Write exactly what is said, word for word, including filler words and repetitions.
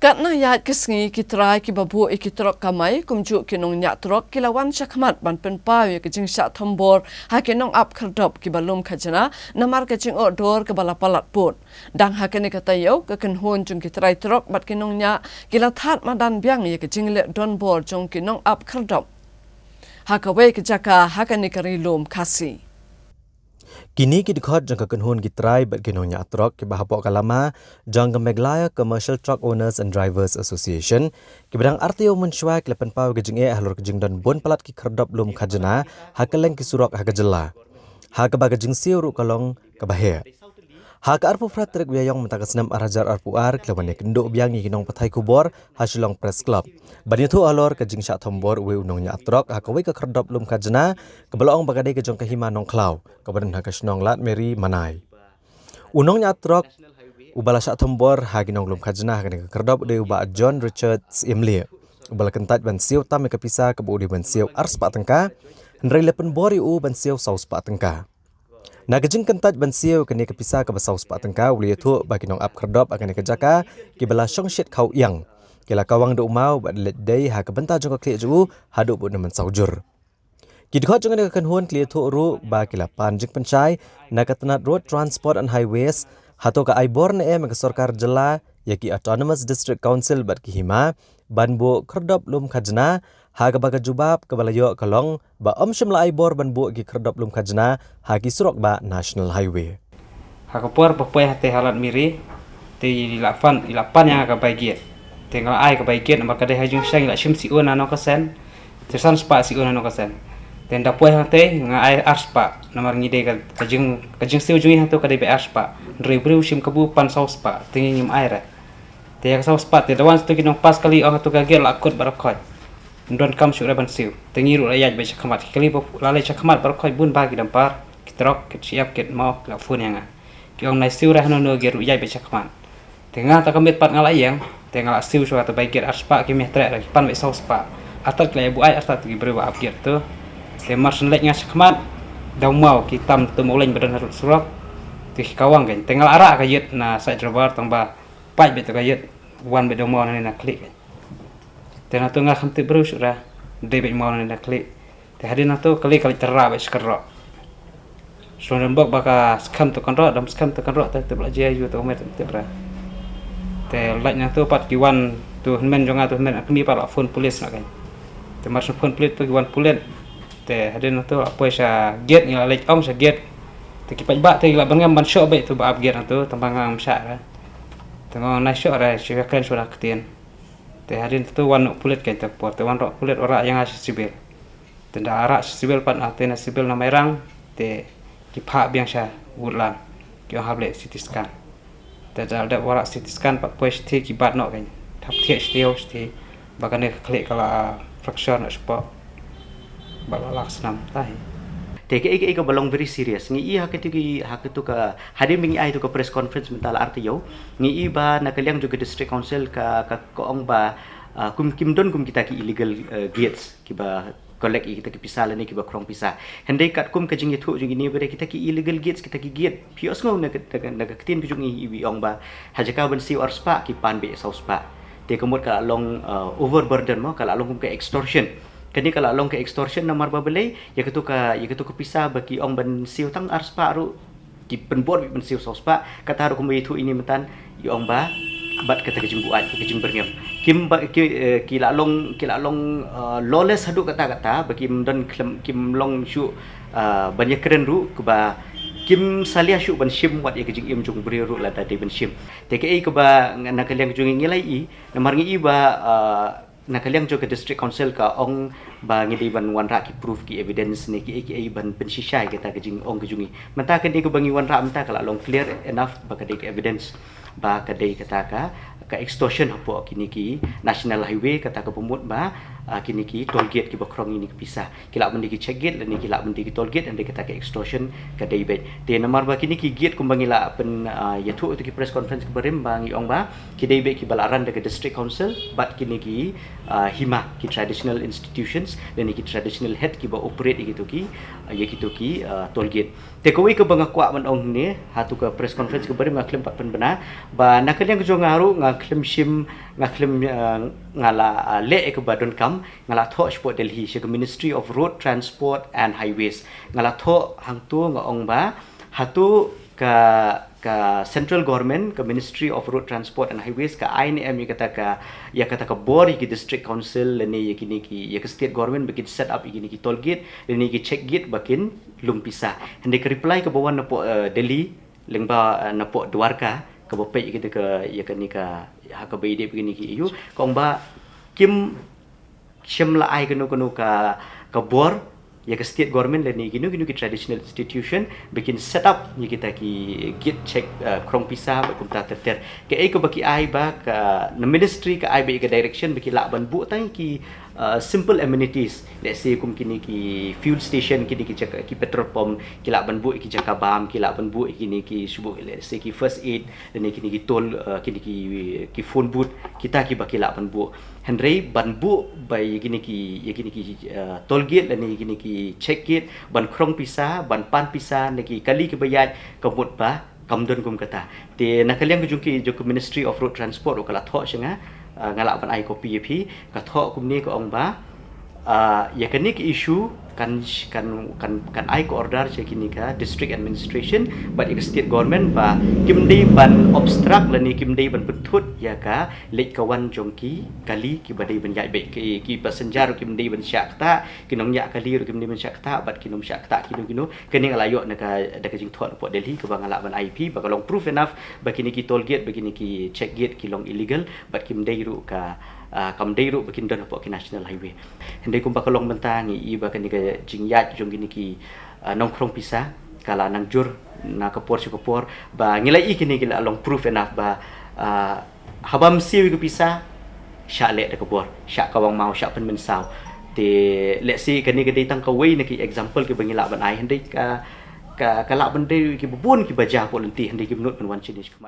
Katno ïaid ki sngi ki trai kiba buh ïa ki trok kamai, kumjuh ki nongñiah trok ki la wan shakhmat ban pynpaw ïa ka jingshah thombor ha ki nongap khyrdop kiba lum khajna namar ka jingoh dor kaba la palat pud. Dang ha kane ka taïew, ka kynhun jong ki trai trok bad ki nongñiah ki la thad madan biang ïa ka jingleh donbor jong ki nongap khyrdop ha kawei ka jaka ha kane ka ri lum Khasi. Kine ki dkhot jong ka kynhun ki trai bad ki nongñiah trok kiba hapoh ka lama jong ka Meghalaya Commercial Truck Owners and Drivers Association kiba dang artei mynshwa ki la pynpaw ka jingeh halor ka jingdon bun palat ki khyrdop lum khajna ha kylleng ki surok ha ka jylla, ha kaba ka jingsiew ruh ka long kaba heh. Ha ka arphew phra tarik Ïaïong mynta ka snem ar hajar arphew ar, ki la wan ïakynduh biang ïa ki nongpathai khubor ha Shillong Press Club ban ïathuh halor ka jingshah thombor uwei u nongñiah trok ha kawei ka khyrdop lum khajna kaba la ong ba ka dei ka jong ka Hima Nongkhlaw kaba don ha ka shnong Ladmeri, Manai. U nongñiah trok uba la shah thombor ha ki nong lum khajna ha kane ka khyrdop u dei u Bah John Richard Syiemlieh, uba la kyntait ban siew tam ïa ka pisa kaba u dei ban siew ar spah tyngka, hynrei la pynbor ïa u ban siew saw spah tyngka. Na ka jingkyntait ban siew kane ka pisa kaba saw spah tyngka, u la ïathuh ba ki nongap khyrdop ha kane ka jaka kiba la shongshit khaw ïang, ki la kawang da u maw bad leit dei ha ka bynta jong ka khlieh jong u haduh bad na mynsaw jur. Ki dkhot jong kane ka kynhun ki la ïathuh ruh ba ki la pan jingpynshai na ka tnat Road Transport and Highways, hato ka ai bor ne em ka sorkar jylla ïa ki Autonomous District Council bad ki Hima ban buh khyrdop lum khajna, ha kaba ka jubab kaba la ïoh ka long ba ym shym la ai bor ban buh ki khyrdop lum khajna ha ki surok ba National Highway. Ha ka por ba poi hangtei ha Ladmeri, te i la pan, i la pan ïa nga ka bai gate. Te nga la ai ka bai gate namar ka dei ha jingshang, i la shim siun na nong ka sen. Te san spah siun na nong ka sen. Te nda poi hangtei nga ai ar spah namar ngi dei ka, ka jing, ka jingsiew jong ngi hangto ka dei bai ar spah. Hynrei briew shim kabu pan saw spah, te ngi ngim ai re. Te ïa ka saw spah te da wan sa tu ki nong pass kali ong ha tu ka gate la kut baroh khoit. Ym don kam shuh re ban siew. Te ngi ruh la ïaid beit shakhmat. Ki kali ba la leit shakhmat baroh khoit bun bah ki dampar, ki trok, ki shyiap, ki maw, la phone ïa nga. Ki ong nai siew re hano hano gate ruh ïaid beit shakhmat. Te nga ta ka miet pat nga la ïeng, te nga la siew shuwa ta bai gate ar spah ki mih treh re ki pan beit saw spah. Artat ki la ïa buaid artat ki briew ba ap gate tu. Te mar shen leit nga shakhmat, da u maw ki tam tu maw leng ba don harud surok. Te ki kawang kein. Te nga la rah ka ïit na side driver tang ba pait beit ta ka ïit, wan beit da u maw na ne na khlieh. Te na tu nga kham tip briew shuh re, dei beit maw na ne na khlieh. Te hadien na tu kali kali tyrra beit sha ka rok. Shu don bok ba ka skhem tu kan rok, dam skhem tu kan rok, te tip la jia yu tu umet tip re. Te lait na tu pat ki wan tu hynmen jong nga tu hynmen kmie pat la phone police na kein. Te mar shu phone police tu ki wan police. Te hadien na tu la poi sha gate, ngi la leit ong sha gate. Te ki paidbah te ki la byrngem ban shoh beit tu ba ap gate na tu, tang ba nga ngam shah re. Te nga ong nai shoh re, shu ïa kren shuwa da ktien. Te hadien tu wan noh pulit kein ta por, te wan rah pulit, wan rah ïa nga sha civil. Te nda rah sha civil pat, na te na civil na Mairang, te ki phah biang sha Woodland, ki ong hap leh C T scan. Te da dep wan rah C T scan pat poi shathie ki bat noh kein, hap thiah shathie, shathie ba kane ka khlieh ka la fracture noh shapoh. Ba la lak snam tai. Te kaei kaei kaba long very serious. Ngi i ha katu ki, ha katu ka, hadien ba ngi ai tu ka press conference mynta la ar taïew, ngi i ba na ka liang jong ka district council ka, ka, ka ong ba, ah, kum kim don kum kita ki illegal, eh, gates kiba collect ïa kita ki pisa lane kiba khrong pisa. Hynrei katkum ka jingïathuh jong kine ba dei kita ki illegal gates, kita ki gate. Phi ïohsngew na ka, na ka, na ka ktien ka jong ngi i ong ba ha jaka ban siew ar spah ki pan beit saw spah. Te ka mut ka la long, uh, overburden mo, ka la long kum ka extortion. Kane ka la long ka extortion namar ba balei, ïa katu ka, ïa katu ka pisa ba ki ong ban siew tang ar spah ruh ki pynbor beit ban siew saw spah, kata ruh kumba ïathuh ine mynta, i ong ba bad kata ka jingbuaid, ka jingbyrngem. Kim ba ki, eh, ki la long, ki la long, uh, lawless haduh katta katta, ba kim don khlem, kim long shuh, uh, ban ïakren ruh, kaba kim salia shuh ban shim wat ïa ka jingim jong u briew ruh lada dei ban shim. Te kaei kaba na ka liang jong ngi ngi la i, namar ngi i ba, ah, na ka liang jong ka district council ka ong ba ngi dei ban wanrah ki proof, ki evidence ne kiei kiei ban pynshisha ïa kata ka jingong ka jong ngi. Mynta kane kaba ngi wanrah mynta ka la long clear enough ba ka dei ka evidence ba ka dei kata ka, ka extortion hapoh kine ki national highway, kata kaba mut ba, ah, kine ki toll gate kiba khrong ïa kine ki pisa. Ki lah ban dei ki check gate lane ki lah ban dei ki toll gate, hynrei kata ka extortion ka dei beit. Te namar ba kine ki gate kumba ngi la pyn, ah, ïathuh ïa tu ki press conference kaba rim ba ngi ong ba ki dei beit kiba la run da ka district council bad kine ki, ah, hima, ki traditional institutions lane ki traditional head kiba operate ïa kitu ki, ah, ïa kitu ki, ah, toll gate. Te kawei kaba nga kwah ban ong hangne ha tu ka press conference kaba rim, nga khlem pat pynbna ba na ka liang ka jong nga ruh nga khlem shim, Nga khlem, eh, nga la, eh, leh ïa kaba donkam, nga la thoh shapoh Delhi sha ka Ministry of Road Transport and Highways. Nga la thoh hangto, nga ong ba hato ka, ka central government, ka Ministry of Road Transport and Highways ka ai ne em ïa kata ka, ïa kata ka bor ïa ki district council lane ïa kine ki, ïa ka state government ba kin set up ïa kine ki toll gate lane ïa ki check gate ba kin lum pisa. Hynrei ka reply kaba wan napoh, eh, Delhi lyngba, eh, napoh Dwarka kaba peit ïa kata ka, ïa kane ka, ha kaba ïadei bad kine ki issue, ka ong ba kim shym la ai kano kano ka, ka bor ïa ka state government lane kino kino ki traditional institution ba kin set up ïa kita ki gate check, eh, khrong pisa bad kumta ter ter. Kaei kaba ki ai ba ka, na ministry ka ai ba ïa ka direction ba ki lah ban buh tang ki, eh, simple amenities. Let's say kum kine ki fuel station, kine ki jaka, ki petrol pump, ki lah ban buh ki jaka bam, ki lah ban buh kine ki shu buh, let's say ki first aid, lane kine ki toll, eh, kine ki, ki phone booth, kita kiba ki lah ban buh. Hynrei ban buh ba ïa kine ki, ïa kine ki, eh, toll gate lane ïa kine ki check gate ban khrong pisa, ban pan pisa na ki kali kiba ïaid, ka mut ba kam don kum kata. Te na ka liang ka jong ki, jong ka Ministry of Road Transport ruh ka la thoh sha nga, eh, nga lah ban ai copy ïa phi, ka thoh kumne, ka ong ba, ah, ïa kane ka issue kan, kan, kan, kan ai ka order sha kine ka district administration bad ïa ka state government ba kim dei ban obstruct lane kim dei ban pynthut ïa ka leit ka wan jong ki kali kiba dei ban ïaid beit. Ki, ki passenger ruh kim dei ban shah ktah, ki nongñiah kali ruh kim dei ban shah ktah, bad ki nongshah ktah kino kino. Kane nga la ïoh na ka, da ka jingthoh napoh Delhi kaba nga lah ban ai ïa phi ba ka long proof enough ba kine ki toll gate, ba kine ki check gate ki long illegal bad kim dei ruh ka, ah, kam dei ruh ba kin don hapoh ki national highway. Hynrei kumba ka long mynta ngi i ba kane ka jingïaid jong kine ki, ah, nongkhrong pisa ka la nang jur na ka por sha ka por, ba ngi la i kine ki la long proof enough ba, ah, haba ym siew ïa ka pisa, shah leh da ka bor, shah kawang maw, shah pynmynsaw. Te let's say kane ka dei tang kawei na ki example kiba ngi lah ban ai, hynrei ka, ka, ka lah ban dei kiba bun kiba jia hapoh lynti, hynrei kim nud ban wan shane shakhmat.